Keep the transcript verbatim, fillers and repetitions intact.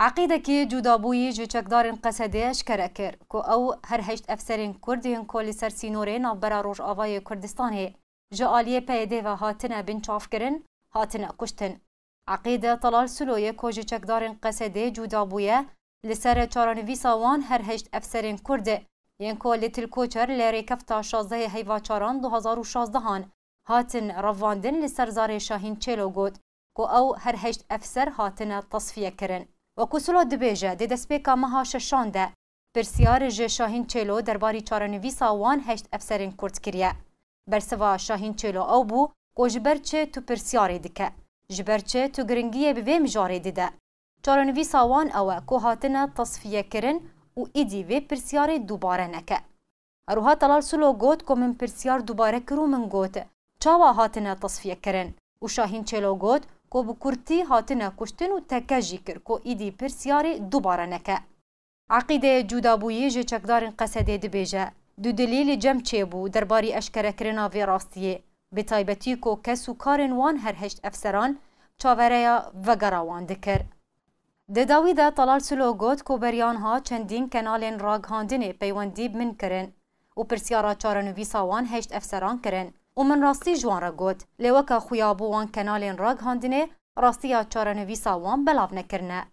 Eqîdekî cudabûyî ji çekdarên Qesedê eşkere kir ku ew her heşt efserên Kurd yên ku li ser sînorê navbera Rojavayê Kurdistanê ji aliyê P Y D ve hatine binçavkirin, hatine kuştin. Eqîde Talal Sulo yê ku ji çekdarên Qesedê cuda bûye, li ser çarenivîsa wan her heşt efserên Kurd yên ku li Til Koçer li rêkefta şazdehê heyva çaran du hazar û şazdehan hatin revandin li ser zarê Şahîn Çêlo got ku ew her heşt efser hatine tasfiye kirin. Wekû Sulo dibêje, di destpêka meha şeşan de pirsiyar ji Şahîn Çêlo derbarî çarenivîsa wan heşt efserên Kurd kiriye. Bersiva Şahîn Çêlo ew bû ku ji ber çi tu pirsiyarê dike? Ji ber çi tu giringiyê bi vê mijarê dide? Çarenivîsa wan ew e ku hatine tasfiye kirin û îdî vê pirsiyarê dubare neke. Her wiha Talal Sulo got ku min pirsiyar dubare kir û min got, çawa hatine tasfiye kirin? Û Şahîn Çêlo got ku bi kurtî hatine kuştin û teke jî kir ku îdî pirsiyarê dubare neke. Eqîdeyê cudabûyî ji çekdarên Qesedê dibêje, dudilî li cem çêbû derbarî eşkerekirina vê rastiyê, bi taybetî ku kes û karên wan her heşt efseran çavereya vegera wan dikir. Di dawî de Talal Sulo got ku beriya niha çendîn kenalên ragihandinê peywendî bi min kirin û pirsyara çarenivîsa wan heşt efseran kirin û min rastî ji wan re got, lê weke xuya bo wan kenalên ragihandinê rastiya çarenivîsa wan belav nekirine.